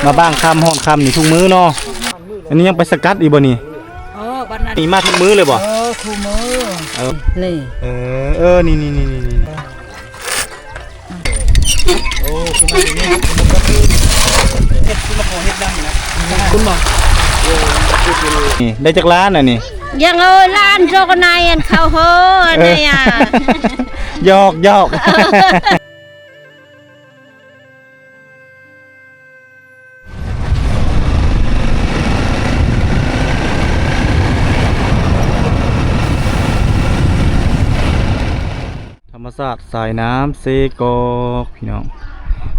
ມາບ້າງຄ່ຳ ຮ້ອນຄ່ຳນີ້ທຸກມື້ເນາະ. ອັນນີ້ຍັງໄປສະກັດອີກບໍ່ນີ້? ເອີ ບັດນັ້ນ ນີ້ມາທຸກມື້ເລີຍບໍ່? ເອີ ຄູ່ມື້ ເອີ ນີ້ ເອີ ເອີ ນີ້ ນີ້ ນີ້ ນີ້ ນີ້ ໂອ້ ຄືມາຢູ່ນີ້ ເຮັດ ຄືມາຂໍເຮັດນຳນີ້ນະ ຄຸນບໍ່? ນີ້ໄດ້ຈັກລ້ານອັນນີ້? ຍັງເອີຍ ລ້ານໂຈກະນາຍອັນເຂົາໂຫ ອັນນີ້ອະ ຫຍອກ ຫຍອກ. ທຳມະຊາດສາຍນ້ຳເຊກອກ ພີ່ນ້ອງ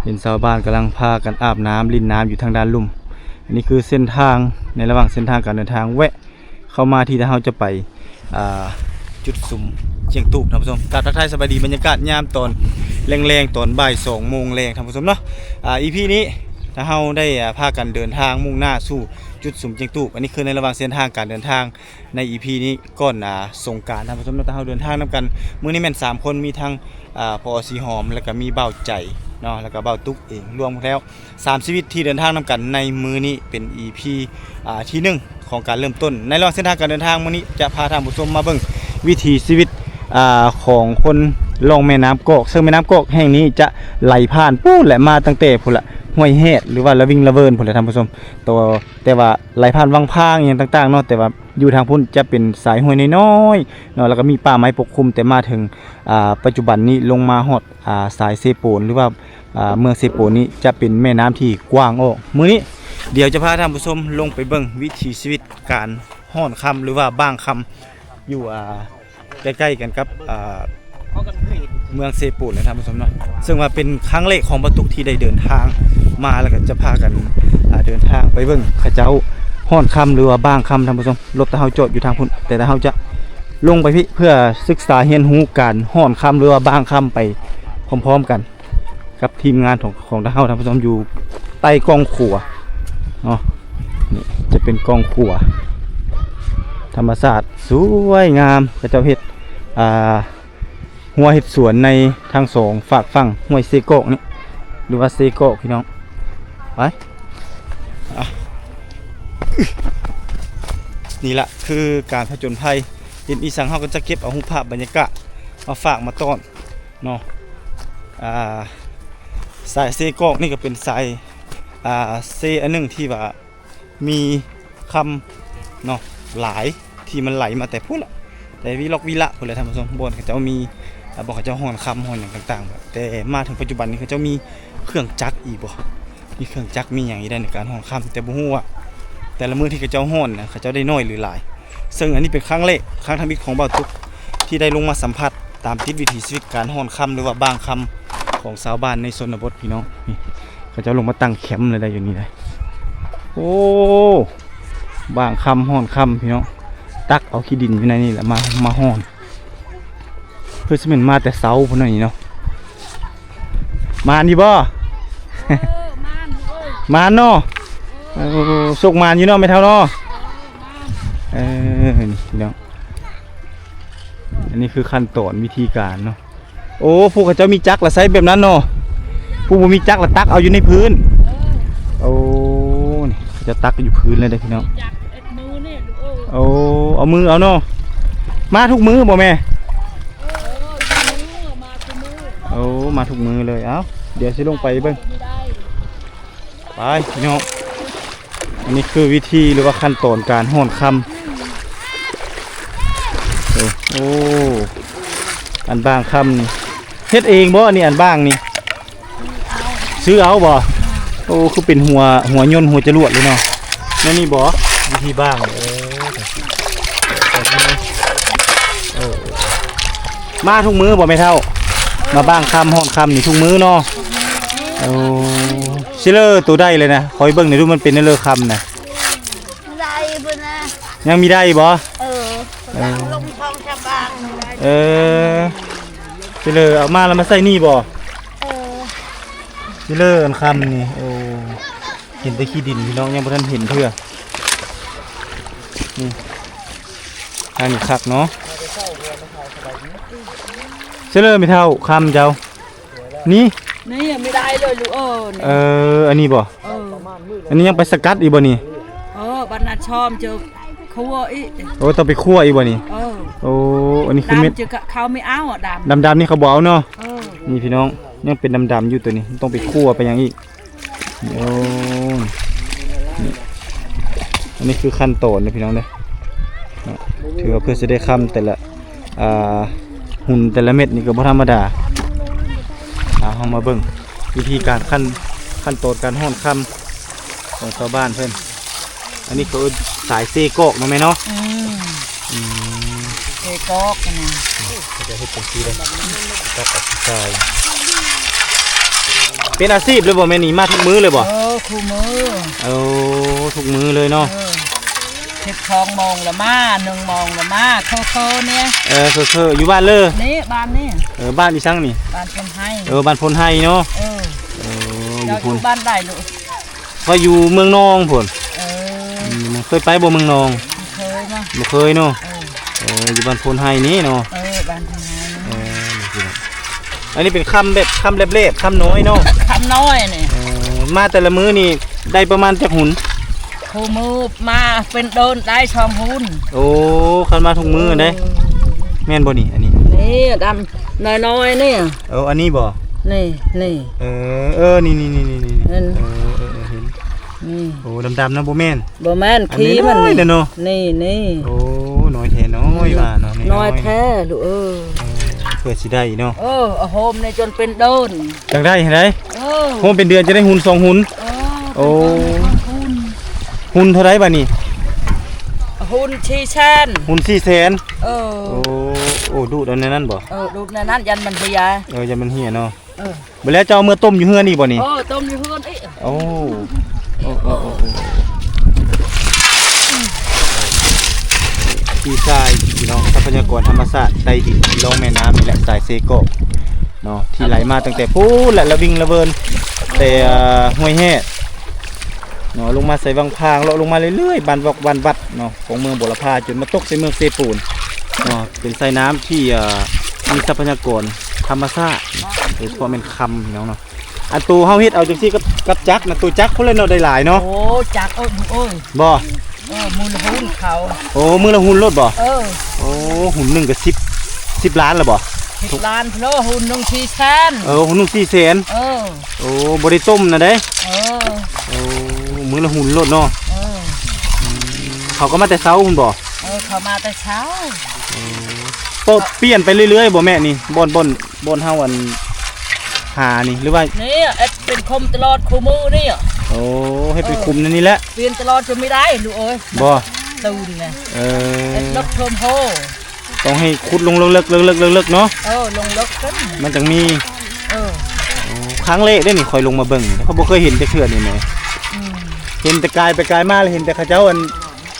ເຫັນຊາວບ້ານກຳລັງພາກັນອາບນ້ຳ ຫຼິ້ນນ້ຳຢູ່ທາງດ້ານລຸ່ມ. ອັນນີ້ຄືເສັ້ນທາງ ໃນລະຫວ່າງເສັ້ນທາງການເດີນທາງ ແວະເຂົ້າມາທີ່ເຮົາຈະໄປ ອ່າ ຈຸດສຸມຈຽງຕູບ ທ່ານຜູ້ຊົມ. ກາບທັກທາຍສະບາຍດີ ບັນຍາກາດຍາມຕອນແລງໆ ຕອນບ່າຍສອງໂມງແລງ ທ່ານຜູ້ຊົມເນາະ. ອ່າ ອີພີນີ້ ຖ້າເຮົາໄດ້ ອ່າ ພາກັນເດີນທາງມຸ່ງໜ້າສູ່ຈຸດສຸມຈຽງຕູບ. ອັນນີ້ຄືໃນລະຫວ່າງເສັ້ນທາງການເດີນທາງ ໃນອີພີນີ້ກ່ອນ ອ່າ ສົງການ ທ່ານຜູ້ຊົມເນາະ. ແຕ່ເຮົາເດີນທາງນຳກັນ ມື້ນີ້ແມ່ນສາມຄົນ ມີທັງ ອ່າ ພໍ່ສີຫອມ ແລ້ວກະມີບ່າວໃຈເນາະ ແລ້ວກະບ່າວຕຸກເອງ ລວມແລ້ວສາມຊີວິດທີ່ເດີນທາງນຳກັນໃນມື້ນີ້ ເປັນອີພີ ອ່າ ທີໜຶ່ງຂອງການເລີ່ມຕົ້ນ. ໃນລະຫວ່າງເສັ້ນທາງການເດີນທາງມື້ນີ້ ຈະພາທ່ານຜູ້ຊົມມາເບິ່ງວິຖີຊີວິດ ອ່າ ຂອງຄົນລ່ອງແມ່ນ້ຳກອກ ເຊິ່ງແມ່ນ້ຳກອກແຫ່ງນີ້ຈະໄຫຼຜ່ານພຸ້ນແຫຼະ ມາຕັ້ງແຕ່ພຸ້ນລະ ຫ້ວຍແຮດ ຫຼືວ່າລະວິງລະເວີນພຸ້ນແຫຼະ ທ່ານຜູ້ຊົມ. ແຕ່ວ່າ ແຕ່ວ່າໄຫຼຜ່ານວັງພາງອີ່ຫຍັງຕ່າງໆເນາະ ແຕ່ວ່າ ຢູ່ທາງພຸ້ນຈະເປັນສາຍຫ້ວຍນ້ອຍໆເນາະ ແລ້ວກໍມີປ່າໄມ້ປົກຄຸມ. ແຕ່ມາເຖິງ ອ່າ ປັດຈຸບັນນີ້ ລົງມາຮອດ ອ່າ ສາຍເຊໂປນ ຫຼືວ່າ ອ່າ ເມືອງເຊໂປນນີ້ ຈະເປັນແມ່ນ້ຳທີ່ກວ້າງອອກ. ມື້ນີ້ດຽວຈະພາທ່ານຜູ້ຊົມລົງໄປເບິ່ງວິຖີຊີວິດການຮ້ອນຄ່ຳ ຫຼືວ່າບ້າງຄ່ຳ ຢູ່ ອ່າ ໃກ້ໆກັນກັບ ອ່າ ເມືອງເຊໂປນນະທ່ານຜູ້ຊົມເນາະ. ເຊິ່ງວ່າເປັນຄັ້ງແລກຂອງບ່າວຕຸກທີ່ໄດ້ເດີນທາງມາ ແລ້ວກໍຈະພາກັນ ອ່າ ເດີນທາງໄປເບິ່ງເຂົາເຈົ້າຮ້ອນຄ່ຳ ຫຼືວ່າບ້າງຄ່ຳ ທ່ານຜູ້ຊົມ. ລົດເຮົາຈອດຢູ່ທາງພຸ້ນ ແຕ່ເຮົາຈະລົງໄປພີ້ ເພື່ອສຶກສາຮຽນຮູ້ການຮ້ອນຄ່ຳ ຫຼືວ່າບ້າງຄ່ຳໄປພ້ອມໆກັນ ກັບທີມງານຂອງ ຂອງເຮົາ ທ່ານຜູ້ຊົມ ຢູ່ໃຕ້ກ້ອງຂົວເນາະ. ນີ້ຈະເປັນກ້ອງຂົວ ທຳມະຊາດສວຍງາມ ເຂົາເຈົ້າເຮັດ ອ່າ ຮົ້ວເຮັດສວນໃນທັງສອງຟາກຝັ່ງຫ້ວຍເຊກອກນີ້ ຫຼືວ່າເຊກອກ ພີ່ນ້ອງ. ໄປ ອ່ະ ນີ້ລະຄືການຜະຈົນໄພ. ເຫັນອີ່ສັງເຮົາກໍຈະເກັບເອົາຮູບພາບບັນຍາກາດມາຝາກມາຕ້ອນເນາະ. ອ່າ ສາຍເຊກອກນີ້ກໍເປັນສາຍ ອ່າ ເຊອັນໜຶ່ງທີ່ວ່າ ມີຄຳເນາະ ຫຼາຍ ທີ່ມັນໄຫຼມາແຕ່ພຸ້ນລະ ແຕ່ວິລັອກວິລະພຸ້ນແຫຼະທ່ານຜູ້ຊົມ. ບ່ອນເຂົາເຈົ້າມີ ອ່າ ບ່ອນເຂົາເຈົ້າຮ້ອນຄຳ ຮ້ອນຫຍັງຕ່າງໆ ແຕ່ມາເຖິງປັດຈຸບັນນີ້ ເຂົາເຈົ້າມີເຄື່ອງຈັກອີກບໍ່? ມີເຄື່ອງຈັກ ມີຫຍັງອີກໃດໃນການຮ້ອນຄຳ ແຕ່ບໍ່ຮູ້ວ່າແຕ່ລະມື້ທີ່ເຂົາເຈົ້າຮ້ອນນະ ເຂົາເຈົ້າໄດ້ໜ້ອຍຫຼືຫຼາຍ. ເຊິ່ງອັນນີ້ເປັນຄັ້ງແລກ ຄັ້ງທຳອິດຂອງບ່າວຕຸກ ທີ່ໄດ້ລົງມາສຳຜັດ ຕາມຕິດວິຖີຊີວິດການຮ້ອນຄ່ຳ ຫຼືວ່າບ້າງຄ່ຳຂອງຊາວບ້ານໃນຊົນນະບົດ ພີ່ນ້ອງ. ນີ້ ເຂົາເຈົ້າລົງມາຕັ້ງແຄມເລີຍໄດ໋ ຢູ່ນີ້ໄດ໋. ໂອ້ ບ້າງຄ່ຳຮ້ອນຄ່ຳ ພີ່ນ້ອງ ຕັກເອົາຂີ້ດິນຢູ່ໃນນີ້ແຫຼະ ມາ ມາຮ້ອນ. ຄືຊິແມ່ນມາແຕ່ເຊົ້າພຸ້ນນີ້ເນາະ. ໝານຢູ່ບໍ່? ເອີ ໝານຢູ່ເອີຍ ໝານເນາະ. ເອີ ໂອ້ ໂຊກໝານຢູ່ເນາະ ແມ່ເຖົ້າເນາະ. ເອີ ໝານ ເອີ ນີ້ພີ່ນ້ອງ ອັນນີ້ຄືຂັ້ນຕອນວິທີການເນາະ. ໂອ້ ຜູ້ເຂົາເຈົ້າມີຈັກລະໃຊ້ແບບນັ້ນເນາະ ຜູ້ບໍ່ມີຈັກລະຕັກເອົາຢູ່ໃນພື້ນ. ເອີ ໂອ້ ນີ້ເຂົາເຈົ້າຕັກຢູ່ພື້ນເລີຍເດ້ ພີ່ນ້ອງ. ຈັກເອັດມືນີ້ລູກເອີຍ. ໂອ້ ເອົາມືເອົາເນາະ. ມາທຸກມື້ບໍ່ແມ່? ເອີ ມາທຸກມື້ ມາທຸກມື້. ໂອ້ ມາທຸກມື້ເລີຍ. ເອົ້າ ດຽວຊິລົງໄປເບິ່ງ ໄປພີ່ນ້ອງ. ອັນນີ້ຄືວິທີ ຫຼືວ່າຂັ້ນຕອນການຮ້ອນຄ່ຳ. ໂອ້ ໂອ້ ອັນບ້າງຄ່ຳນີ້ເຮັດເອງບໍ່? ອັນນີ້ອັນບ້າງນີ້ ຊື້ເອົາບໍ່? ໂອ້ ຄືເປັນຫົວ ຫົວຍົນ ຫົວຈະຫຼວດເລີຍເນາະ. ແນວນີ້ບໍ່? ວິທີບ້າງ ເອີ ເອີ ມາທຸກມື້ບໍ່ແມ່ເຖົ້າ? ມາບ້າງຄ່ຳ ຮ້ອນຄ່ຳນີ້ທຸກມື້ເນາະ. ໂອ້ ຊິເລີໂຕໃດເລີຍນະ? ຂໍເບິ່ງໜ່ອຍດູ ມັນເປັນແນວເລີຄ່ຳນະ. ໄດ້ພຸ້ນນະ. ຍັງມີໄດ້ບໍ່? ເອີ ເອີ ລາງລົງທ້ອງຊາວບ້ານ. ເອີ ຊິເລີເອົາມາແລ້ວມາໃສ່ນີ້ບໍ່? ເອີ ຊິເລີອັນຄ່ຳນີ້. ໂອ້ ເຫັນແຕ່ຂີ້ດິນພີ່ນ້ອງ ຍັງບໍ່ທັນເຫັນເທື່ອ. ນີ້ ທາງນີ້ຄັກເນາະ. ຊິເລີແມ່ເຖົ້າ ຄ່ຳເຈົ້າ ນີ້ ນີ້ຍັງມີໄດ້ເລີຍລູກເອີຍ. ເອີ ອັນນີ້ບໍ່? ເອີ ອັນນີ້ຍັງໄປສະກັດອີກບໍ່ນີ້? ເອີ ບັດນັ້ນຊອມຈະຄົວອີກ. ໂອ້ ຕ້ອງໄປຄົວອີກບໍ່ນີ້? ເອີ ໂອ້ ອັນນີ້ຄືເມັດ ດຳຈະເຂົາບໍ່ເອົາດຳ ດຳໆນີ້ເຂົາບໍ່ເອົາເນາະ. ເອີ ນີ້ພີ່ນ້ອງ ຍັງເປັນດຳໆຢູ່ ໂຕນີ້ຕ້ອງໄປຄົວໄປຫຍັງອີກ. ໂອ້ ນີ້ ອັນນີ້ຄືຂັ້ນຕອນເດີພີ່ນ້ອງເດີເນາະ ຖືວ່າເພື່ອຊິໄດ້ຄຳແຕ່ລະ ອ່າ ຫຸ່ນແຕ່ລະເມັດນີ້ກໍບໍ່ທຳມະດາ. ເອົາ ເຮົາມາເບິ່ງວິທີການຂັ້ນ ຂັ້ນຕອນການຮ່ອນຄຳຂອງຊາວບ້ານເພິ່ນ. ອັນນີ້ເຂົາເອີ້ນສາຍເຊກອກເນາະແມ່ເນາະ. ອືມ ອືມ ເຊກອກນະ ເຂົາຈະເຮັດຈັ່ງຊີ້ເດ້ ຕັດອອກສາຍ. ເປັນອາຊີບເລີຍບໍ່ແມ່ນີ້? ມາທຸກມື້ເລີຍບໍ່? ເອີ ຄູ່ມື້. ໂອ້ ທຸກມື້ເລີຍເນາະ. ເອີ ສິບສອງໂມງລະມາ ໜຶ່ງໂມງລະມາ ເຄີໆນີ້. ເອີ ເຄີໆ ຢູ່ບ້ານເລີ? ນີ້ ບ້ານນີ້. ເອີ ບ້ານອີ່ສັງນີ້? ບ້ານໂພນໄຮ. ເອີ ບ້ານໂພນໄຮເນາະ. ເອີ ເອີ ເຈົ້າຢູ່ບ້ານໃດລູກ? ຂ້ອຍຢູ່ເມືອງນອງພຸ້ນ. ເອີ ອືມ ເຄີຍໄປບໍ່ເມືອງນອງ? ບໍ່ເຄີຍເນາະ. ເອີ ຢູ່ບ້ານໂພນໄຮນີ້ເນາະ. ເອີ ບ້ານໂພນໄຮ. ເອີ ນີ້ພີ່ນ້ອງ ອັນນີ້ເປັນຄຳແບບ ຄຳແລບໆ ຄຳນ້ອຍເນາະ. ຄຳນ້ອຍນີ້. ເອີ ມາແຕ່ລະມື້ນີ້ໄດ້ປະມານຈັກຫຸ່ນ? ຄູ່ມື້ມາເປັນເດີນໄດ້ສອງຫຸ່ນ. ໂອ້ ຄັນມາທຸກມື້ເດ້. ເອີ ແມ່ນບໍ່ນີ້? ອັນນີ້ ນີ້ດຳນ້ອຍໆນີ້. ເອີ ອັນນີ້ບໍ່? ນີ້ ນີ້. ເອີ ເອີ ນີ້ໆໆໆ ເຫັນ. ເອີ ເອີ ເອີ ເຫັນ. ນີ້ ໂອ້ ດຳໆນະ ບໍ່ແມ່ນ? ບໍ່ແມ່ນ ຂີ້ມັນນີ້ເນາະ. ນີ້ ນີ້. ໂອ້ ນ້ອຍແທ້ນ້ອຍວ່າເນາະ ນ້ອຍແທ້ລູກເອີຍ. ເອີ ເພື່ອຊິໄດ້ເນາະ. ເອີ ໂຮມນີ້ຈົນເປັນເດີນ ຈັ່ງໄດ້ຫັ້ນໃດ. ເອີ ໂຮມເປັນເດືອນຈະໄດ້ຫຸ່ນສອງຫຸ່ນ. ເອີ ໂອ້ ເປັນເດີນສອງຫຸ່ນ. ຫຸ່ນເທົ່າໃດບາດນີ້? ຫຸ່ນສີ່ແສນ. ຫຸ່ນສີ່ແສນ. ເອີ ໂອ້ ໂອ້ ດູດເອົາໃນນັ້ນບໍ່? ເອີ ດູດໃນນັ້ນ ຢ້ານມັນເຫຍ. ເອີ ຢ້ານມັນເຫຍເນາະ. ເອີ ບໍ່ແລ້ວເຈົ້າເອົາເມືອຕົ້ມຢູ່ເຮືອນອີກບໍ່ນີ້? ເອີ ຕົ້ມຢູ່ເຮືອນອີກ. ໂອ້ ໂອ້ ໂອ້ ໂອ້ ໂອ້ ທີ່ຊາຍພີ່ນ້ອງ ຊັບພະຍາກອນທຳມະຊາດໃຕ້ດິນລ່ອງແມ່ນ້ຳນີ້ແຫຼະ ສາຍເຊກອກເນາະ ທີ່ໄຫຼມາຕັ້ງແຕ່ພຸ້ນແຫຼະ ລະວິ່ງລະເວີນ ແຕ່ ເອີ ຫ້ວຍແຮດເນາະ ລົງມາໃສ່ວັງພາງ ເລາະລົງມາເລື້ອຍໆ ບ້ານວອກບ້ານວັດເນາະ ຂອງເມືອງບົວລະພາ ຈົນມາຕົກໃສ່ເມືອງເຊໂປນເນາະ ເປັນສາຍນ້ຳທີ່ ເອີ ມີຊັບພະຍາກອນທຳມະຊາດ ໂດຍສະເພາະແມ່ນຄຳ ພີ່ນ້ອງເນາະ. ອັນໂຕເຮົາເຮັດເອົາຈັ່ງຊີ້ກັບ ກັບຈັກນະ ໂຕຈັກພຸ້ນແຫຼະເນາະ ໄດ້ຫຼາຍເນາະ. ໂອ້ ຈັກ ໂອ້ຍ ໂອ້ຍ ບໍ່ ເອີ ມື້ລະຫຸ່ນເຂົາ. ໂອ້ ມື້ລະຫຸ່ນໂລດບໍ່? ເອີ ໂອ້ ຫຸ່ນໜຶ່ງກໍສິບ ສິບລ້ານລະບໍ່? ສິບລ້ານໂລ ຫຸ່ນໜຶ່ງສີ່ແສນ. ເອີ ຫຸ່ນໜຶ່ງສີ່ແສນ. ເອີ ໂອ້ ບໍ່ໄດ້ຕົ້ມນະເດ້. ເອີ ໂອ້ ມື້ລະຫຸ່ນໂລດເນາະ. ເອີ ເຂົາກໍມາແຕ່ເຊົ້າພຸ້ນບໍ່? ເອີ ເຂົາມາແຕ່ເຊົ້າ. ເອີ ກໍປ່ຽນໄປເລື້ອຍໆບໍ່ແມ່ນີ້ ບ່ອນ ບ່ອນ ບ່ອນເຮົາອັນຫານີ້ ຫຼືວ່າ ນີ້ເຮັດເປັນຄົມຕະຫຼອດຄູ່ມື້ນີ້. ໂອ້ ເຮັດເປັນ ເອີ ຄຸມໃນນີ້ແຫຼະ ປ່ຽນຕະຫຼອດຈະມີໄດ້ລູກເອີຍ. ບໍ່ ຕື່ນນະ. ເອີ ເຮັດລົດໂທມໂຮ ຕ້ອງໃຫ້ຂຸດລົງເລິກໆ ເລິກໆ ເລິກໆເນາະ. ເອີ ລົງເລິກຂຶ້ນ ມັນຈັ່ງມີ. ເອີ ໂອ້ ຄັ້ງແລກເດ້ນີ້ ຂ້ອຍລົງມາເບິ່ງ ຂ້ອຍບໍ່ເຄີຍເຫັນຈັກເທື່ອນີ້ແໝ່. ອືມ ເຫັນແຕ່ກາຍໄປກາຍມາ ແລ້ວເຫັນແຕ່ເຂົາເຈົ້າອັນ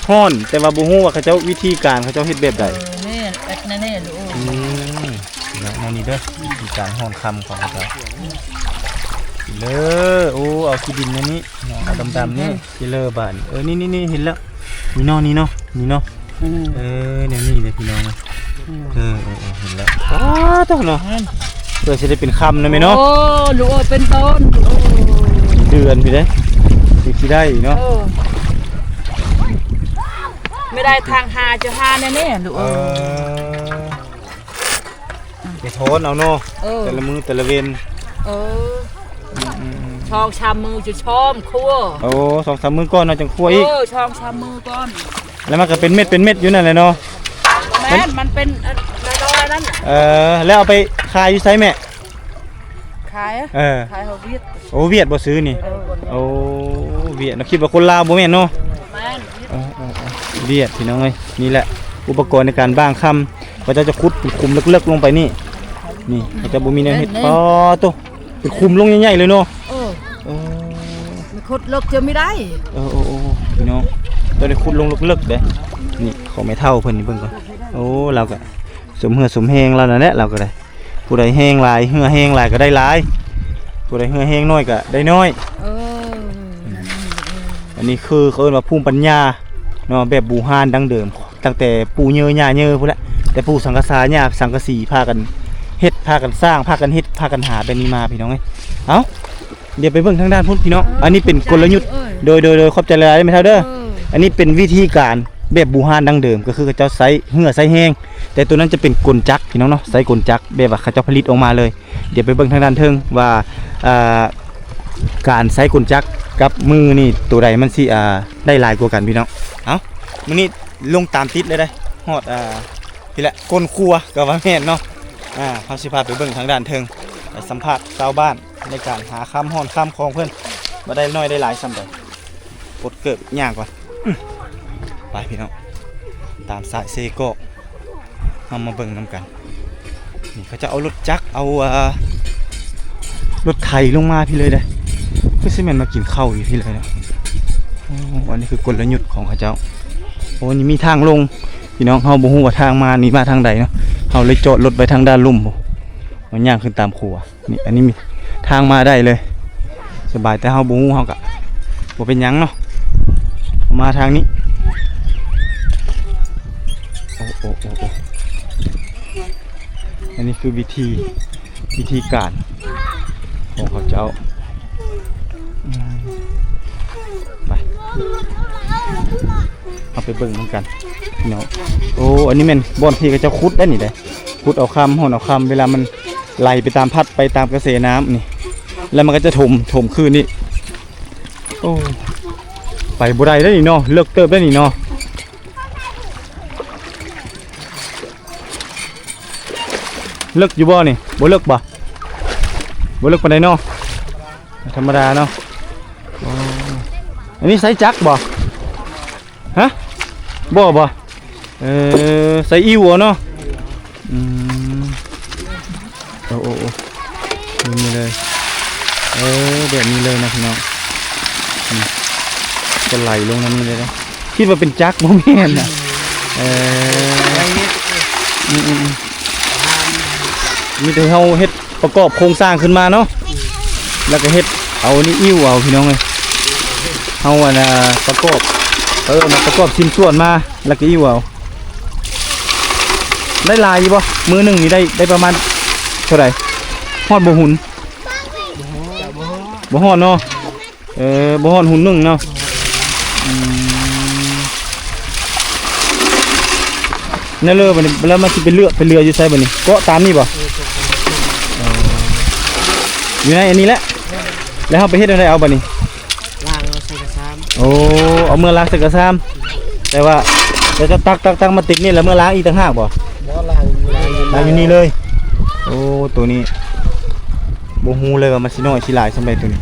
ຮ້ອນ ແຕ່ວ່າບໍ່ຮູ້ວ່າເຂົາເຈົ້າ ວິທີການເຂົາເຈົ້າເຮັດແບບໃດ. ເອີ ແມ່ນ ເຮັດແນວນີ້ລູກ. ອືມ ເນາະ ແນວນີ້ເດີ ວິທີການຮ່ອນຄຳຂອງເຂົາເຈົ້າ. ເດີ ໂອ້ ເອົາຂີ້ດິນແນວນີ້ເນາະ ເອົາດຳໆນີ້ ຊິເລີບາດ. ເອີ ນີ້ໆໆ ເຫັນແລ້ວ ນີ້ເນາະ ນີ້ເນາະ ນີ້ເນາະ. ອືມ ເອີ ແນວນີ້ເດ້ພີ່ນ້ອງ. ອືມ ເອີໆໆ ເຫັນແລ້ວ. ອ້າ ໂທ້ເນາະ ເພື່ອຊິໄດ້ເປັນຄຳນະແມ່ເນາະ. ໂອ້ ລູກເອີຍ ເປັນຕົ້ນ ເດືອນພີ້ເດ້ ຊິໄດ້ເນາະ. ເອີ ໄມ່ໄດ້ທາງຫາ ຈະຫາແນ່ໆ ລູກເອີຍ. ເອີ ໄປຖອນເອົາເນາະ. ເອີ ແຕ່ລະມື້ແຕ່ລະເວັນ. ເອີ ອືມໆໆ ສອງສາມມື້ຈະຊອມຄົວ. ໂອ້ ສອງສາມມື້ກ່ອນເນາະ ຈັ່ງຄົວອີກ. ເອີ ສອງສາມມື້ກ່ອນ ແລ້ວມັນກໍເປັນເມັດເປັນເມັດຢູ່ນັ້ນແຫຼະເນາະ. ແມ່ນ ມັນ ມັນເປັນ ເອີ ນ້ອຍໆນັ້ນ. ເອີ ແລ້ວເອົາໄປຂາຍຢູ່ໃສແມ່? ຂາຍ ເອີ ຂາຍເຮົາຫວຽດ. ໂອ້ ຫວຽດບໍ່ຊື້ນີ້. ເອີ ໂອ້ ຫວຽດເນາະ ຄິດວ່າຄົນລາວບໍ່ແມ່ນເນາະ. ແມ່ນ ເອີໆໆ ຫວຽດພີ່ນ້ອງເອີຍ. ນີ້ແຫຼະອຸປະກອນໃນການບ້າງຄຳ ເຂົາເຈົ້າຈະຂຸດເປັນຂຸມເລິກໆລົງໄປນີ້. ນີ້ເຂົາເຈົ້າບໍ່ມີແນວເຮັດ. ແມ່ນໆ ປາໂຕ ເປັນຂຸມລົງໃຫຍ່ໆເລີຍເນາະ. ເອີ ເອີ ມັນຂຸດເລິກຈະມີໄດ້. ເອີໆໆ ພີ່ນ້ອງ ຕ້ອງໄດ້ຂຸດລົງເລິກໆເດ້. ນີ້ຂອງແມ່ເຖົ້າເພິ່ນນີ້ ເບິ່ງກ່ອນ. ໂອ້ ລາວກໍສົມເຫື່ອສົມແຮງລາວນັ້ນແຫຼະ ລາວກໍໄດ້. ຜູ້ໃດແຮງຫຼາຍ ເຫື່ອແຮງຫຼາຍກໍໄດ້ຫຼາຍ ຜູ້ໃດເຫື່ອແຮງໜ້ອຍກໍໄດ້ໜ້ອຍ. ເອີ ອັນນີ້ຄືເຂົາເອີ້ນວ່າພູມປັນຍາເນາະ ແບບບູຮານດັ້ງເດີມ ຕັ້ງແຕ່ປູ່ເຍີຍ່າເຍີພຸ້ນແຫຼະ ແຕ່ປູ່ສັງກະສາຍ່າສັງກະສີ ພາກັນເຮັດ ພາກັນສ້າງ ພາກັນເຮັດ ພາກັນຫາແບບນີ້ມາ ພີ່ນ້ອງເອີຍ. ເອົ້າ ດຽວໄປເບິ່ງທາງດ້ານພຸ້ນພີ່ນ້ອງ. ເອີ ອັນນີ້ເປັນກົນລະຍຸດ. ຂອບໃຈຫຼາຍໆເດີ້ ໂດຍ ໂດຍ ໂດຍ ຂອບໃຈຫຼາຍໆແມ່ເຖົ້າເດີ້. ເອີ ອັນນີ້ເປັນວິທີການແບບບູຮານດັ້ງເດີມ ກໍຄືເຂົາເຈົ້າໃຊ້ເຫື່ອໃຊ້ແຮງ, ແຕ່ໂຕນັ້ນຈະເປັນກົນຈັກພີ່ນ້ອງເນາະ, ໃຊ້ກົນຈັກແບບວ່າເຂົາເຈົ້າຜະລິດອອກມາເລີຍ. ດຽວໄປເບິ່ງທາງດ້ານເທິງວ່າ ອ່າ ການໃຊ້ກົນຈັກກັບມືນີ້ ໂຕໃດມັນຊິ ອ່າ ໄດ້ຫຼາຍກວ່າກັນພີ່ນ້ອງ. ເອົ້າ ມື້ນີ້ລົງຕາມຕິດເລີຍເດ້ ຮອດ ອ່າ ພີ້ແຫຼະ ກົ້ນຂົວກໍວ່າແມ່ນເນາະ. ອ່າ ເຮົາຊິພາໄປເບິ່ງທາງດ້ານເທິງ ໄປສຳພາດຊາວບ້ານໃນການຫາຄຳຮ້ອນຄຳຂອງເພິ່ນ ວ່າໄດ້ໜ້ອຍໄດ້ຫຼາຍສ່ຳໃດ. ປົດເກີບຍ່າງກ່ອນ. ອື ໄປພີ່ນ້ອງ ຕາມສາຍເຊກອກ ເຮົາມາເບິ່ງນຳກັນ. ນີ້ເຂົາເຈົ້າເອົາລົດຈັກ ເອົາ ເອີ ລົດໄຖລົງມາພີ້ເລີຍເດ້. ຄືຊິແມ່ນມາກິນເຂົ້າຢູ່ພີ້ເລີຍເນາະ. ໂອ້ ອັນນີ້ຄືກົນລະຍຸດຂອງເຂົາເຈົ້າ. ໂອ້ ນີ້ມີທາງລົງພີ່ນ້ອງ, ເຮົາບໍ່ຮູ້ວ່າທາງມານີ້ມາທາງໃດເນາະ, ເຮົາເລີຍຈອດລົດໄວ້ທາງດ້ານລຸ່ມພຸ້ນ ເຮົາຍ່າງຂຶ້ນຕາມຂົວ. ນີ້ ອັນນີ້ມີທາງມາໄດ້ເລີຍ ສະບາຍ, ແຕ່ເຮົາບໍ່ຮູ້ ເຮົາກະບໍ່ເປັນຫຍັງເນາະ, ມາທາງນີ້. ໂອ້ ໂອ້ ໂອ້ ໂອ້ ອັນນີ້ຄືວິທີ ວິທີການຂອງເຂົາເຈົ້າ. ອືມ ໄປ ເຮົາໄປເບິ່ງນຳກັນພີ່ນ້ອງ. ໂອ້ ອັນນີ້ແມ່ນບ່ອນທີ່ເຂົາເຈົ້າຂຸດໄດ້ນີ້ເດ້, ຂຸດເອົາຄຳ ຮ່ອນເອົາຄຳ ເວລາມັນໄຫຼໄປຕາມ ພັດໄປຕາມກະແສນ້ຳນີ້ ແລ້ວມັນກໍຈະຖົມ ຖົມຄືນນີ້. ໂອ້ ໄປບໍ່ໄດ້ເດ້ນີ້ເນາະ, ເລິກເຕີບໄດ້ນີ້ເນາະ. ເລິກຢູ່ບໍ່ນີ້? ບໍ່ເລິກບໍ່? ບໍ່ເລິກປານໃດເນາະ, ທຳມະດາເນາະ. ອໍ ອັນນີ້ໃຊ້ຈັກບໍ່? ຮະ? ບໍ່ ບໍ່? ເອີ ໃຊ້ອິ້ວເອົາເນາະ. ອືມ ໂອ້ ໂອ້ ໂອ້ ນີ້ເລີຍ. ເອີ ແບບນີ້ເລີຍນະພີ່ນ້ອງ. ນີ້ ກໍໄຫຼລົງນຳນີ້ເລີຍນະ. ຄິດວ່າເປັນຈັກ ບໍ່ແມ່ນນະ. ເອີ ອືມ ອືມ ອືມ ມີແຕ່ເຮົາເຮັດປະກອບໂຄງສ້າງຂຶ້ນມາເນາະ, ແລ້ວກໍເຮັດເອົານີ້ອິ້ວເອົາພີ່ນ້ອງເອີຍ. ເຮົາ ອັນນ່າ ປະກອບ ເອີ ມາປະກອບຊິ້ນສ່ວນມາ ແລ້ວກໍອິ້ວເອົາ. ໄດ້ຫຼາຍຢູ່ບໍ່? ມື້ໜຶ່ງນີ້ໄດ້ ໄດ້ປະມານເທົ່າໃດ? ຮອດບໍ່ຫຸນ? ບໍ່ຮອດເນາະ. ເອີ ບໍ່ຮອດຫຸນໜຶ່ງເນາະ. ອືມ ແນວເລີບັດນີ້ ແລ້ວມັນຊິໄປເລືອ ໄປເລືອຢູ່ໃສບັດນີ້? ເກາະຕາມນີ້ບໍ່? ເອີ ຢູ່ໃນອັນນີ້ແຫຼະ. ແລ້ວເຮົາໄປເຮັດແນວໃດເອົາບັດນີ້? ລ້າງເອົາໃສ່ກະຊາມ. ໂອ້ ເອົາເມືອລ້າງໃສ່ກະຊາມ. ແຕ່ວ່າ ແລ້ວຈະຕັກ ຕັກ ຕັກມາຕິດນີ້ ແລ້ວເມືອລ້າງອີກຕ່າງຫາກບໍ່? ບໍ່ ລ້າງຢູ່ ລ້າງຢູ່ ລ້າງຢູ່ນີ້ເລີຍ. ໂອ້ ໂຕນີ້ບໍ່ຮູ້ເລີຍວ່າມັນຊິນ້ອຍຊິຫຼາຍສ່ຳໃດໂຕນີ້.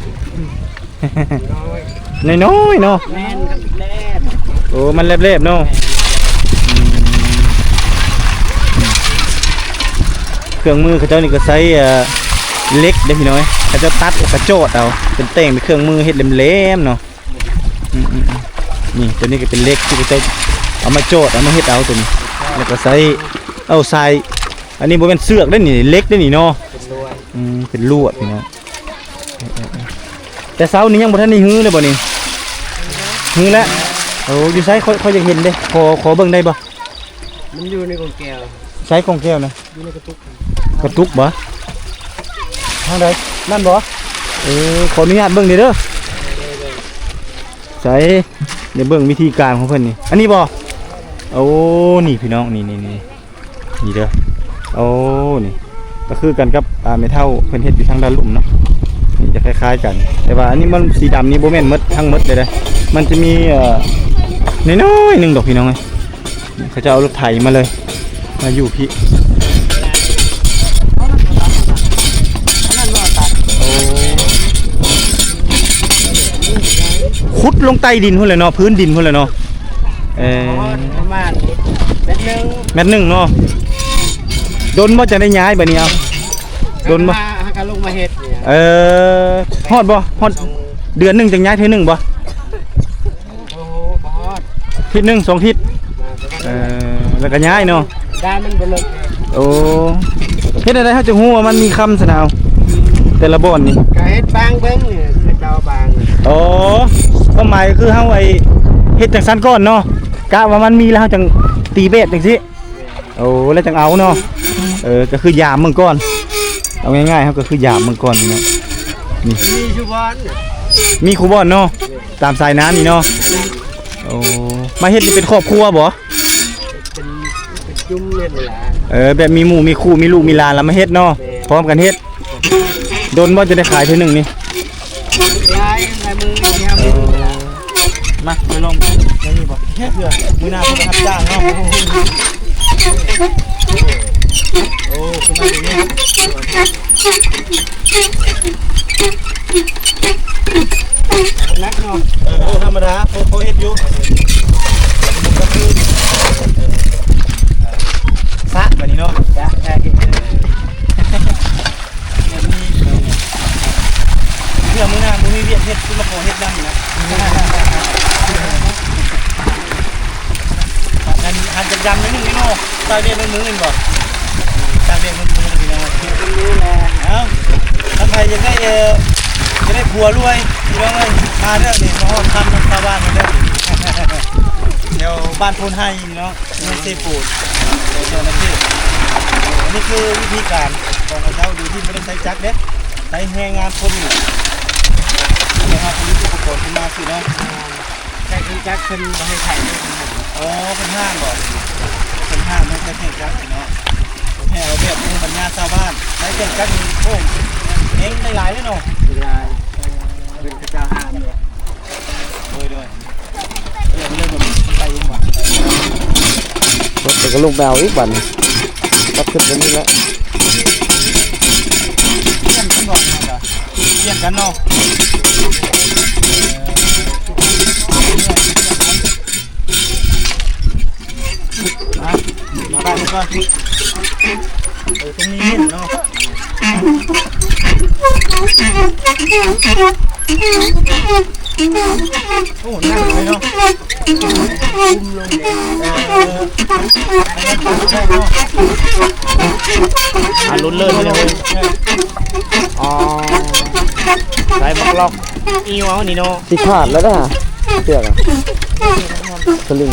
ນ້ອຍໆເນາະ. ແມ່ນ ແລບໆ. ໂອ້ ມັນແລບໆເນາະ. ອືມ ເຄື່ອງມືເຂົາເຈົ້ານີ້ກໍໃຊ້ ເອີ ເຫຼັກເດ້ພີ່ນ້ອງເອີຍ, ເຂົາເຈົ້າຕັດແລ້ວກໍຈອດເອົາ ເປັນແຕ່ງເປັນເຄື່ອງມືເຮັດແຫຼມໆເນາະ. ອືມໆໆ ນີ້ ໂຕນີ້ກໍເປັນເຫຼັກທີ່ເຂົາເຈົ້າເອົາມາຈອດ ເອົາມາເຮັດເອົາໂຕນີ້ ແລ້ວກໍໃຊ້ ເອົາໃສ່ ອັນນີ້ບໍ່ແມ່ນເຊືອກເດ້ນີ້ ເຫຼັກເດ້ນີ້ເນາະ. ເປັນລວດ. ອືມ ເປັນລວດພີ່ນ້ອງ. ເອີໆໆ ແຕ່ເຊົ້ານີ້ຍັງບໍ່ທັນໄດ້ຮື້ເລີຍບໍ່ນີ້? ຮື້ແລ້ວ. ໂອ້ ຢູ່ໃສ? ຂ້ອຍ ຂ້ອຍຢາກເຫັນເດ້. ຂໍ ຂໍເບິ່ງໄດ້ບໍ່? ມັນຢູ່ໃນກົງແກ້ວ. ໃສກົງແກ້ວນະ? ຢູ່ໃນກະຕຸກ. ກະຕຸກບໍ່? ທາງໃດ? ນັ້ນບໍ່? ເອີ ຂໍອະນຸຍາດເບິ່ງເດີ. ໃສ? ດຽວເບິ່ງວິທີການຂອງເພິ່ນນີ້. ອັນນີ້ບໍ່? ໂອ້ ນີ້ພີ່ນ້ອງ ນີ້ໆໆ ນີ້ເດີ. ໂອ້ ນີ້ກໍຄືກັນກັບ ອ່າ ແມ່ເຖົ້າເພິ່ນເຮັດຢູ່ທາງດ້ານລຸ່ມເນາະ. ນີ້ຈະຄ້າຍໆກັນ ແຕ່ວ່າອັນນີ້ມັນສີດຳນີ້ບໍ່ແມ່ນໝົດ ທັງໝົດເລີຍເດ້. ມັນຈະມີ ເອີ ນ້ອຍໆໜຶ່ງດອກພີ່ນ້ອງເອີຍ. ເຂົາຈະເອົາລົດໄຖມາເລີຍ ມາຢູ່ພີ້. ໂອ້ ຂຸດລົງໃຕ້ດິນພຸ້ນແຫຼະເນາະ ພື້ນດິນພຸ້ນແຫຼະເນາະ. ເອີ ປະມານແມັດໜຶ່ງ ແມັດໜຶ່ງເນາະ. ດົນບໍ່ຈັ່ງໄດ້ຍ້າຍບາດນີ້? ເອົາ ດົນບໍ່? ຫາກະລົງມາເຮັດນີ້. ເອີ ຮອດບໍ່? ຮອດເດືອນໜຶ່ງຈັ່ງຍ້າຍເທື່ອໜຶ່ງບໍ່? ໂອ້ໂຫ ບໍ່ຮອດ ທິດໜຶ່ງສອງທິດ. ເອີ ແລ້ວກໍຍ້າຍເນາະ. ດ້ານມັນບໍ່ເລິກ. ໂອ້ ເຮັດແນວໃດເຮົາຈະຮູ້ວ່າມັນມີຄຳຊັ້ນນະ? ເອົາ ແຕ່ລະບ່ອນນີ້ ກໍເຮັດບາງເບິ່ງນີ້ ເຂົາເຈົ້າບາງ. ອໍ ຄວາມໝາຍກໍຄືເຮົາ ໄອ້ ເຮັດຈັ່ງຊັ້ນກ່ອນເນາະ, ກະວ່າມັນມີແລ້ວເຮົາຈັ່ງຕີແບດຈັ່ງຊີ້. ໂອ້ ແລ້ວຈັ່ງເອົາເນາະ. ເອີ ກໍຄືຢາມເບິ່ງກ່ອນ ເອົາງ່າຍໆ ເຮົາກໍຄືຢາມເບິ່ງກ່ອນເນາະ. ນີ້ ມີຢູ່ບ້ານ ມີຄູ່ບ່ອນເນາະ ຕາມສາຍນ້ຳນີ້ເນາະ. ໂອ້ ມາເຮັດນີ້ເປັນຄອບຄົວບໍ່? ເປັນ ເປັນຈຸ້ມເຮັດນີ້ລະ. ເອີ ແບບມີໝູ່ມີຄູ່ ມີລູກມີຫຼານລະມາເຮັດເນາະ. ແມ່ນ ພ້ອມກັນເຮັດ. ດົນບໍ່ຈະໄດ້ຂາຍເທື່ອໜຶ່ງນີ້? ຫຼາຍ ຫຼາຍມື້ ມາ ໄປລອງແນວນີ້ບໍ່? ເຮັດເພື່ອມື້ໜ້າເພິ່ນໄປຮັບຈ້າງເນາະ. ໂອ້ ຄືມາຢູ່ນີ້ ໜັກເນາະ. ເອີ ທຳມະດາ ພໍ ພໍເຮັດຢູ່ ສະບາດນີ້ເນາະ. ແບບນີ້ ເພື່ອມື້ໜ້າບໍ່ມີວຽກເຮັດ ຊິມາຂໍເຮັດນຳນະ. ອັນ ອັນຈັກຢາມໜ້ອຍໜຶ່ງເນາະ ຕາກແດດມື້ໆ ແມ່ນບໍ່? ຕາກແດດມື້ໆ ພີ່ນ້ອງ. ເອົ້າ ຖ້າໃຜຢາກໄດ້ ເອີ ຢາກໄດ້ຜົວລວຍ ພີ່ນ້ອງເອີຍ ມາເດີນີ້ ມາຮອດຄຳນຳຊາວບ້ານເດີ ແຖວບ້ານໂພນໄຮເນາະ. ເມືອງເຊໂປນ ແຖວເຈົ້າໜ້າທີ່. ອັນນີ້ຄືວິທີການຂອງເຂົາເຈົ້າ ໂດຍທີ່ບໍ່ໄດ້ໃຊ້ຈັກເດ້ ໃຊ້ແຮງງານຄົນນີ້ແຫຼະ. ເຂົາເຈົ້າຜະລິດອຸປະກອນຂຶ້ນມາຊີ້ເນາະ. ໃຊ້ເຄື່ອງຈັກ ເພິ່ນບໍ່ໃຫ້ໃຊ້ເດ້. ອໍ ເພິ່ນຫ້າມບໍ? ເພິ່ນຫ້າມໃຫ້ໃຊ້ເຄື່ອງຈັກເນາະ. ໃຫ້ເອົາແບບພູມປັນຍາຊາວບ້ານ ໃຊ້ເຄື່ອງຈັກນີ້ ໂອ້ ແຮງໄດ້ຫຼາຍເດ້ເນາະ. ຫຼາຍ ເອີ ເພິ່ນເຂົາເຈົ້າຫ້າມເນາະ. ໂດຍ ໂດຍ ເລື່ອງ ເລື່ອງມັນໄປເອງຫວາ? ລົດກໍລົງໄປເອົາອີກບັດນີ້ ຕັດຂຶ້ນໄປນີ້ແຫຼະ. ປ່ຽນກັນບໍ່? ປ່ຽນກັນເນາະ. ມາ ມາໄປກ່ອນ. ເອີ ຕົງນີ້ເຫັນເນາະ. ໂອ້ ໜັກເລີຍເນາະ. ອ່າ ຫຼຸດເລີຍພີ່ນ້ອງເອີຍ. ອໍ ໃສ່ບັກລັອກ ອີ່ຫຍັງນີ້ເນາະ. ຊິຂາດແລ້ວເດ້ ເຊືອກອະ ສະລິງ.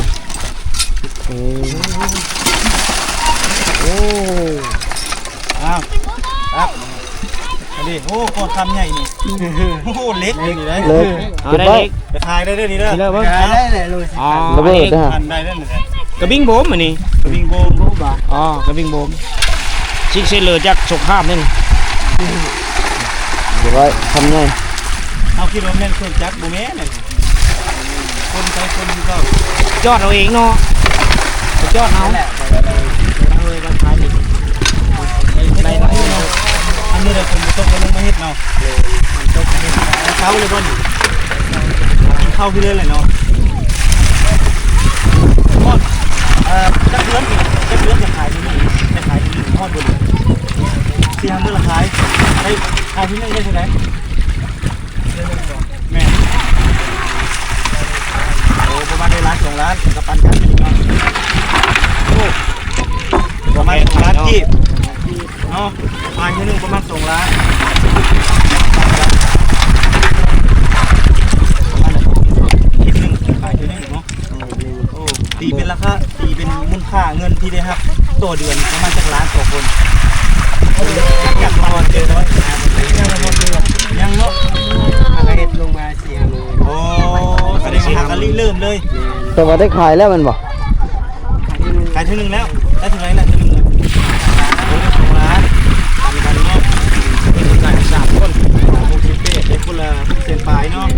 ອືມ ໂອ້ ອ້າວ ຄັບ ອັນນີ້ ໂອ້ ກ້ອນຄຳໃຫຍ່ນີ້. ໂອ້ ເຫຼັກ ເຫຼັກນີ້ໄດ໋ ເຫຼັກ ເອົາໄດ້ເຫຼັກ ໄປຂາຍໄດ້ເດີນີ້ເດີ. ຂາຍໄດ້ເລີຍ ອໍ ລະເບີດເດີ ອັນໄດ້ເດີນີ້. ກະບິງໂບມອັນນີ້ ກະບິງໂບມ. ອໍ ກະບິງໂບມ ຊິກເຊເລີຈາກສົງຄາມນີ້. ບໍ່ໄດ້ ຄຳໃຫຍ່. ເຮົາຄິດວ່າແມ່ນເຄື່ອງຈັກ ບໍ່ແມ່ນ. ຄົນໃຊ້ຄົນຄືເກົ່າ. ຈອດເອົາເອງເນາະ ໄປຈອດເອົາ. ອັນນີ້ແຫຼະ ອັນນີ້ແຫຼະ ຝົນຕົກກໍລົງມາເຮັດເນາະ. ຝົນຕົກມາເຮັດ. ເຊົ້າເລີຍບໍ່ນີ້? ກິນເຂົ້າພີ້ເລີຍແຫຼະເນາະ. ຮອດ ເອີ ຈັກເດືອນ ຈັກເດືອນຈະຂາຍທີ່ນີ້? ຈະຂາຍທີ່ນີ້ຮອດບໍ່? ສີ່ຫ້າມື້ລະຂາຍ. ໄດ້ ຂາຍທີ່ໜຶ່ງໄດ້ເທົ່າໃດ? ແມ່ນ ໂອ້ ປະມານໄດ້ລ້ານສອງລ້ານ ກໍປັນກັນເນາະ. ໂອ້ ປະມານສອງລ້ານກີບເນາະ. ຂາຍມື້ໜຶ່ງປະມານສອງລ້ານ ປະມານນັ້ນ ຄລິບໜຶ່ງຂາຍມື້ໜຶ່ງເນາະ. ໂອ້ ຕີເປັນລາຄາ ຕີເປັນມູນຄ່າເງິນທີ່ໄດ້ຮັບຕໍ່ເດືອນປະມານຈັກລ້ານຕໍ່ຄົນ? ຍັງບໍ່ຮອດເດືອນ ຍັງບໍ່ຮອດເດືອນ ຍັງເນາະ. ເຮົາກໍເຮັດລົງມາສີ່ຫ້າມື້. ໂອ້ ສະແດງວ່າຫາກະລິເລີ່ມເລີຍ. ແຕ່ວ່າໄດ້ຂາຍແລ້ວແມ່ນບໍ່? ຂາຍເທື່ອໜຶ່ງແລ້ວ. ໄດ້ເທົ່າໃດລະເທື່ອໜຶ່ງ? ໂອ້ ໄດ້ສອງລ້ານ ປັນກັນເນາະ. ເປັນຄົນຈ່າຍສາມຄົນ ຫົກສິບແປດ ໄດ້ຄົນລະຫົກແສນປາຍເນາະ. ເ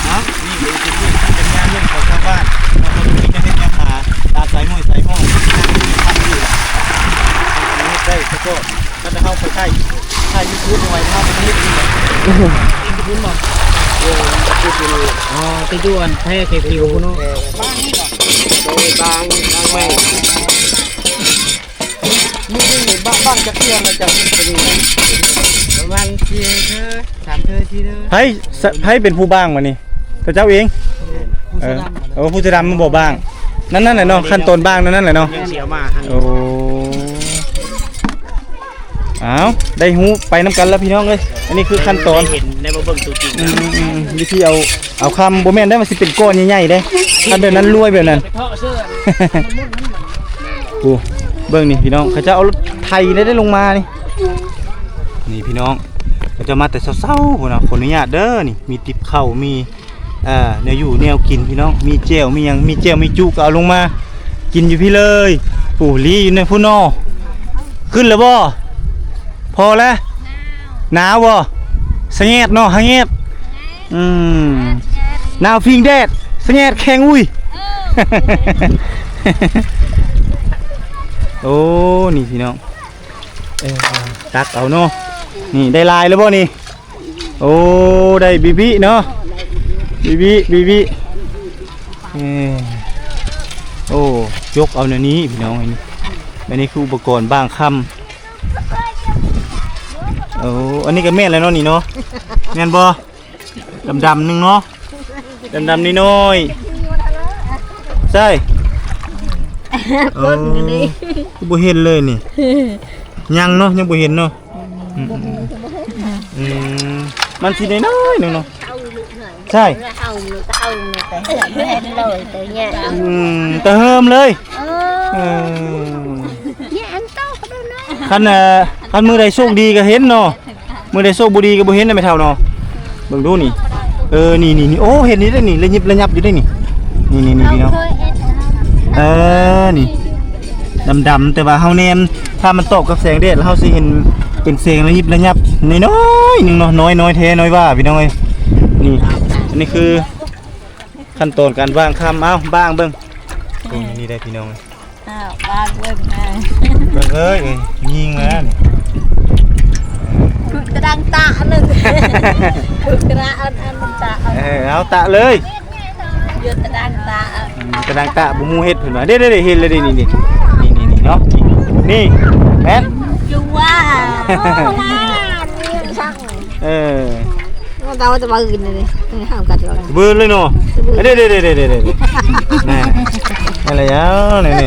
ນາະ ນີ້ກໍເປັນເລື່ອງການງານເລື່ອງຂອງຊາວບ້ານ ເນາະ. ເຂົາມີແນວເຮັດແນວຫາຕາມສາຍຫ້ວຍສາຍຮ່ອງ ເຮັດໄດ້ສະເພາະ ຄັນເຮົາໄປຖ່າຍ ຖ່າຍຢູທູບເອົາໄວ້ ເຮົາກໍເຮັດຢູ່. ເຮັດຢູ່ພຸ້ນບໍ່? ເອີ ເຮັດຢູ່. ອໍ ໄປຢູ່ອັນແພເຂດຜິວພຸ້ນເນາະ. ເອີ ບາງນີ້ບໍ່? ໂດຍ ບາງ ບາງແມ່. ມື້ໜຶ່ງນີ້ບາງ ບາງຈັກເທື່ອລະເຈົ້າເຮັດເປັນ? ປະມານສີ່ເທື່ອ ສາມເທື່ອ ສີ່ເທື່ອ. ໃຜ ໃຜເປັນຜູ້ບາງບາດນີ້? ເຈົ້າເອງ? ເອີ ຜູ້ເສື້ອດຳ ເອີ ຜູ້ເສື້ອດຳມັນບໍ່ບາງ. ນັ້ນ ນັ້ນແຫຼະເນາະ ຂັ້ນຕອນບາງນັ້ນ ນັ້ນແຫຼະເນາະ. ຍັງຊິເອົາມາຫັ້ນ. ໂອ້ ອ້າວ ໄດ້ຮູ້ໄປນຳກັນລະພີ່ນ້ອງເອີຍ. ອັນນີ້ຄືຂັ້ນຕອນ ໄດ້ເຫັນ ໄດ້ມາເບິ່ງຕົວຈິງ. ອືມ ອືມ ອືມ ວິທີເອົາ ເອົາຄຳ ບໍ່ແມ່ນໄດ້ວ່າຊິເປັນກ້ອນໃຫຍ່ໆເດ້. ຄັນແບບນັ້ນລວຍແບບນັ້ນ. ໂອ້ ເບິ່ງນີ້ພີ່ນ້ອງ ເຂົາເຈົ້າເອົາລົດໄຖໄດ້ ໄດ້ລົງມານີ້. ນີ້ພີ່ນ້ອງ ເຂົາເຈົ້າມາແຕ່ເຊົ້າໆພຸ້ນນະ. ຂໍອະນຸຍາດເດີ ນີ້ມີຕິບເຂົ້າ ມີ ເອີ ແນວຢູ່ແນວກິນພີ່ນ້ອງ ມີແຈ່ວ ມີຫຍັງ ມີແຈ່ວ ມີຈຸ ກໍເອົາລົງມາກິນຢູ່ພີ້ເລີຍ. ໂອ້ ລີຢູ່ໃນພຸ້ນເນາະ. ຂຶ້ນແລ້ວບໍ່? ພໍແລ້ວ? ໜາວບໍ່? ສະແງດເນາະ ຫະແງດ. ອືມ ໜາວພິງແດດ ສະແງດແຂງອຸ້ຍ. ໂອ້ ນີ້ພີ່ນ້ອງ ເອີ ຕັກເອົາເນາະ. ນີ້ໄດ້ຫຼາຍແລ້ວບໍ່ນີ້? ໂອ້ ໄດ້ບິບິເນາະ ບິບິ ບິບິ. ເອີ ໂອ້ ຍົກເອົາແນວນີ້ພີ່ນ້ອງ. ອັນນີ້ ອັນນີ້ຄືອຸປະກອນບ້າງຄຳ. ໂອ້ ອັນນີ້ກໍແມ່ນແລ້ວເນາະນີ້ເນາະ ແມ່ນບໍ່? ດຳໆໜຶ່ງເນາະ ດຳໆນ້ອຍໆ. ໃຊ່ ເອີ ຄືບໍ່ເຫັນເລີຍນີ້. ຍັງເນາະ ຍັງບໍ່ເຫັນເນາະ. ອືມ ອືມ ມັນຊິນ້ອຍໆໜຶ່ງເນາະ. ໃຊ່ ອືມ ຕະເຮີມເລີຍ. ເອີ ຄັນ ເອີ ຄັນມື້ໃດໂຊກດີກໍເຫັນເນາະ. ມື້ໃດໂຊກບໍ່ດີກໍບໍ່ເຫັນນະແມ່ເຖົ້າເນາະ. ເບິ່ງດູນີ້ ເອີ ນີ້ໆໆ ໂອ້ ເຫັນນີ້ເດ້ນີ້ ລະຍິບລະຍັບຢູ່ເດ້ນີ້. ນີ້ໆໆ ພີ່ນ້ອງ ເອີ ນີ້ ດຳໆ ແຕ່ວ່າເຮົາແນມ ຖ້າມັນຕອບກັບແສງແດດ ແລ້ວເຮົາຊິເຫັນເປັນແສງລະຍິບລະຍັບນ້ອຍໆໜຶ່ງເນາະ. ນ້ອຍ ນ້ອຍແທ້ ນ້ອຍວ່າ ພີ່ນ້ອງເອີຍ. ນີ້ ອັນນີ້ຄືຂັ້ນຕອນການວາງຄຳ. ເອົາ ວາງເບິ່ງ. ໂອ້ ນີ້ໄດ້ພີ່ນ້ອງ. ອ້າວ ວາງເບິ່ງນະ ເບິ່ງເອີຍ ຍິງແລ້ວນີ້ ຕະດັງຕະໜຶ່ງ ຕະອັນ ອັນຕະ ເອີ ເອົາຕະເລີຍ ຢູ່ຕະດັງຕະ ອືມ ຕະດັງຕະ ບໍ່ຮູ້ເຮັດເພິ່ນວ່າ. ເດ້ໆໆ ເຫັນແລ້ວເດ້ ນີ້ໆໆ ເນາະ ນີ້ແມ່ນຢູ່ວ່າ ເອີ. ເອົາແຕ່ວ່າອື່ນເລີຍ ເອີ ຫ້າມກັນເລີຍເນາະ. ເດ້ໆໆໆໆ ນັ້ນແຫຼະ ເອົາ ນີ້ໆໆ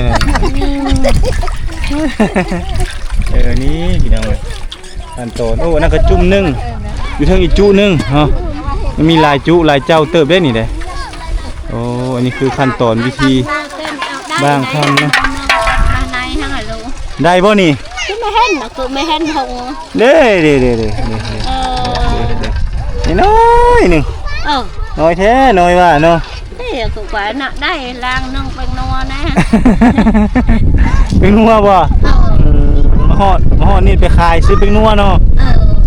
ເອີ ນີ້ພີ່ນ້ອງເອີຍ ຂັ້ນຕອນ. ໂອ້ ອັນນັ້ນກໍຈຸ່ມໜຶ່ງ ຢູ່ເທິງອີກຈຸໜຶ່ງເນາະ. ມັນມີຫຼາຍຈຸຫຼາຍເຈົ້າເຕີບເດ້ນີ້ເດ້. ໂອ້ ອັນນີ້ຄືຂັ້ນຕອນວິທີ ບ້າງຄຳເນາະ ໄດ້ບໍ່ນີ້? ຄືບໍ່ເຫັນ ຄືບໍ່ເຫັນຫົງ ເດ້ໆໆໆ ເອີ ນ້ອຍໜຶ່ງ ເອີ ນ້ອຍແທ້ ນ້ອຍວ່າເນາະ. ເອີ ຄືວ່ານະ ໄດ້ລ້າງໜຶ່ງແປ້ງນົວນະ ແປ້ງນົວບໍ່? ເອີ ອືມ ມາຮອດ ມາຮອດນີ້ໄປຂາຍຊື້ແປ້ງນົວເນາະ.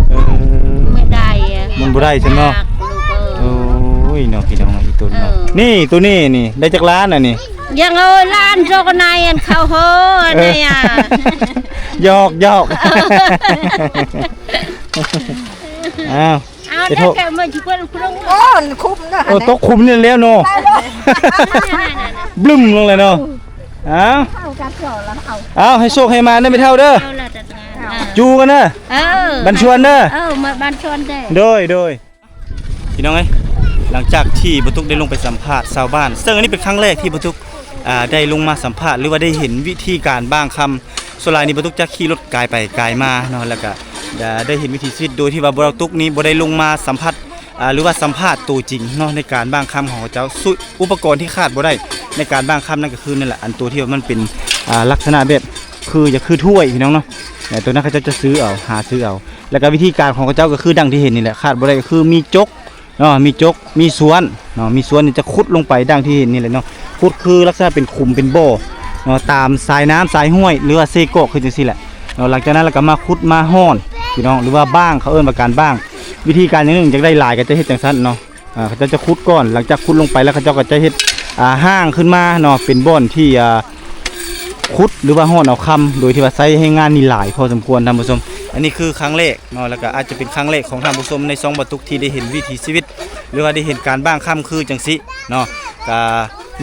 ເອີ ເອີ ບໍ່ໄດ້ ມັນບໍ່ໄດ້ຊັ້ນເນາະ. ໂອ້ຍເນາະ ພີ່ນ້ອງ ອີ່ຕົນເນາະ. ເອີ ນີ້ ໂຕນີ້ນີ້ ໄດ້ຈັກລ້ານອັນນີ້? ຍັງ ໂອ້ຍ ລ້ານໂຊກນາຍ ອັນເຂົາໂຫ ອັນນີ້ ເອີ ຫຍອກ ຫຍອກ ເອີ ອ້າວ ເອົາ ໄປໂທດ ແກະມາຊິເພິ່ນ ໂອ້ ມັນຄຸມເນາະ ໂອ້ ຕົກຂຸມນີ້ແລ້ວເນາະ ບຶ້ມລົງເລີຍເນາະ. ເອົາ ເອົາ ໃຫ້ໂຊກໃຫ້ໝານເດີແມ່ເຖົ້າເດີ ຈູກັນເດີ ເອີ ບັນຊວນເດີ ເອີ ມາບັນຊວນເດີ ໂດຍ ໂດຍ. ພີ່ນ້ອງເອີຍ ຫຼັງຈາກທີ່ບ່າວຕຸກໄດ້ລົງໄປສຳພາດຊາວບ້ານ ເຊິ່ງອັນນີ້ເປັນຄັ້ງແລກທີ່ບ່າວຕຸກ ອ່າ ໄດ້ລົງມາສຳພາດ ຫຼືວ່າໄດ້ເຫັນວິທີການບ້າງຄຳ. ສ່ວນຫຼາຍນີ້ບ່າວຕຸກຈະຂີ່ລົດກາຍໄປກາຍມາເນາະ ແລ້ວກະ ອ່າ ໄດ້ເຫັນວິຖີຊີວິດໂດຍທີ່ວ່າບ່າວຕຸກນີ້ບໍ່ໄດ້ລົງມາສຳຜັດ ອ່າ ຫຼືວ່າສຳພາດໂຕຈິງເນາະ ໃນການບ້າງຄຳຂອງເຂົາເຈົ້າ. ຊຸດອຸປະກອນທີ່ຂາດບໍ່ໄດ້ໃນການບ້າງຄຳນັ້ນກໍຄືນັ້ນແຫຼະ ອັນໂຕທີ່ວ່າມັນເປັນ ອ່າ ລັກສະນະແບບຄື ຢາກຄືຖ້ວຍ ພີ່ນ້ອງເນາະ ແຕ່ໂຕນັ້ນເຂົາເຈົ້າຈະຊື້ເອົາ ຫາຊື້ເອົາ. ແລ້ວກໍວິທີການຂອງເຂົາເຈົ້າກໍຄືດັ່ງທີ່ເຫັນນີ້ແຫຼະ ຂາດບໍ່ໄດ້ກໍຄືມີຈົກ ເນາະ ມີຈົກ ມີສ່ວນເນາະ ມີສ່ວນນີ້ຈະຂຸດລົງໄປດັ່ງທີ່ເຫັນນີ້ແຫຼະເນາະ. ຂຸດຄືລັກສະນະເປັນຂຸມເປັນບໍ່ເນາະ ຕາມສາຍນ້ຳສາຍຫ້ວຍ ຫຼືວ່າເຊກອກຄືຈັ່ງຊີ້ແຫຼະເນາະ. ຫຼັງຈາກນັ້ນລະກະມາຂຸດມາຮ່ອນ ພີ່ນ້ອງ ຫຼືວ່າບ້າງ ເຂົາເອີ້ນວ່າການບ້າງ. ວິທີການຢ່າງໜຶ່ງ ຢາກໄດ້ຫຼາຍກໍຈະເຮັດຈັ່ງຊັ້ນເນາະ ເຂົາເຈົ້າຈະຂຸດກ່ອນ ຫຼັງຈາກຂຸດລົງໄປແລ້ວ ເຂົາເຈົ້າກໍຈະເຮັດ ອ່າ ຮ່າງຂຶ້ນມາເນາະ ເປັນບ່ອນທີ່ ອ່າ ຂຸດ ຫຼືວ່າຮ່ອນເອົາຄຳ ໂດຍທີ່ວ່າໃຊ້ແຮງງານນີ້ຫຼາຍພໍສົມຄວນ ທ່ານຜູ້ຊົມ. ອັນນີ້ຄືຄັ້ງແລກ ເນາະ ແລ້ວກໍອາດຈະເປັນຄັ້ງແລກຂອງທ່ານຜູ້ຊົມໃນຊ່ອງບ່າວຕຸກທີ່ໄດ້ເຫັນວິຖີຊີວິດ ຫຼືວ່າໄດ້ເຫັນການບ້າງຄຳຄືຈັ່ງຊີ້ເນາະ. ກະ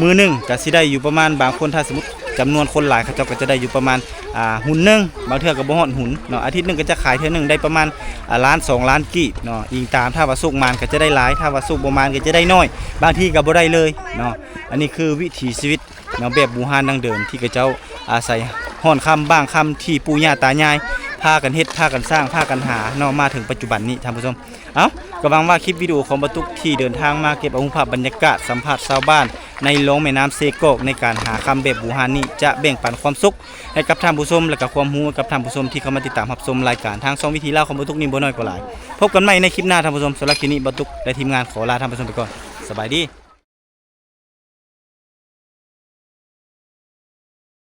ມື້ໜຶ່ງກະຊິໄດ້ຢູ່ປະມານ ບາງຄົນຖ້າສົມມຸດຈຳນວນຄົນຫຼາຍ ເຂົາເຈົ້າກໍຈະໄດ້ຢູ່ປະມານ ອ່າ ຮຸນໜຶ່ງ ບາງເທື່ອກໍບໍ່ຮອດຮຸນເນາະ. ອາທິດໜຶ່ງກໍຈະຂາຍເທື່ອໜຶ່ງໄດ້ປະມານ ອ່າ ລ້ານສອງລ້ານກີບເນາະ ອີງຕາມ ຖ້າວ່າໂຊກໝານກໍຈະໄດ້ຫຼາຍ ຖ້າວ່າໂຊກບໍ່ໝານກໍຈະໄດ້ໜ້ອຍ ບາງທີກໍບໍ່ໄດ້ເລີຍເນາະ. ອັນນີ້ຄືວິຖີຊີວິດ ເນາະ ແບບບູຮານດັ້ງເດີມທີ່ເຂົາເຈົ້າອາໄສຮ່ອນຄຳບ້າງຄຳທີ່ປູ່ຍ່າຕາຍາຍ ພາກັນເຮັດ ພາກັນສ້າງ ພາກັນຫາເນາະ ມາເຖິງປັດຈຸບັນນີ້ທ່ານຜູ້ຊົມ. ເອົ້າ ກໍຫວັງວ່າຄລິບວິດີໂອຂອງບ່າວຕຸກທີ່ເດີນທາງມາເກັບເອົາຮູບພາບບັນຍາກາດ ສຳພາດຊາວບ້ານໃນລອງແມ່ນ້ຳເຊກອກ ໃນການຫາຄຳແບບບູຮານນີ້ ຈະແບ່ງປັນຄວາມສຸກໃຫ້ກັບທ່ານຜູ້ຊົມ ແລະ ກະຄວາມຮູ້ໃຫ້ກັບທ່ານຜູ້ຊົມທີ່ເຂົ້າມາຕິດຕາມຮັບຊົມລາຍການທາງຊ່ອງວິຖີລາວຂອງບ່າວຕຸກນີ້ບໍ່ໜ້ອຍກໍຫຼາຍ. ພົບກັນໃໝ່ໃນຄລິບໜ້າທ່ານຜູ້ຊົມ. ສຳລັບຄລິບນີ້ ບ່າວຕຸກ ແລະ ທີມງານຂໍລາທ່ານຜູ້ຊົມໄປກ່ອນ. ສະບາຍດີ.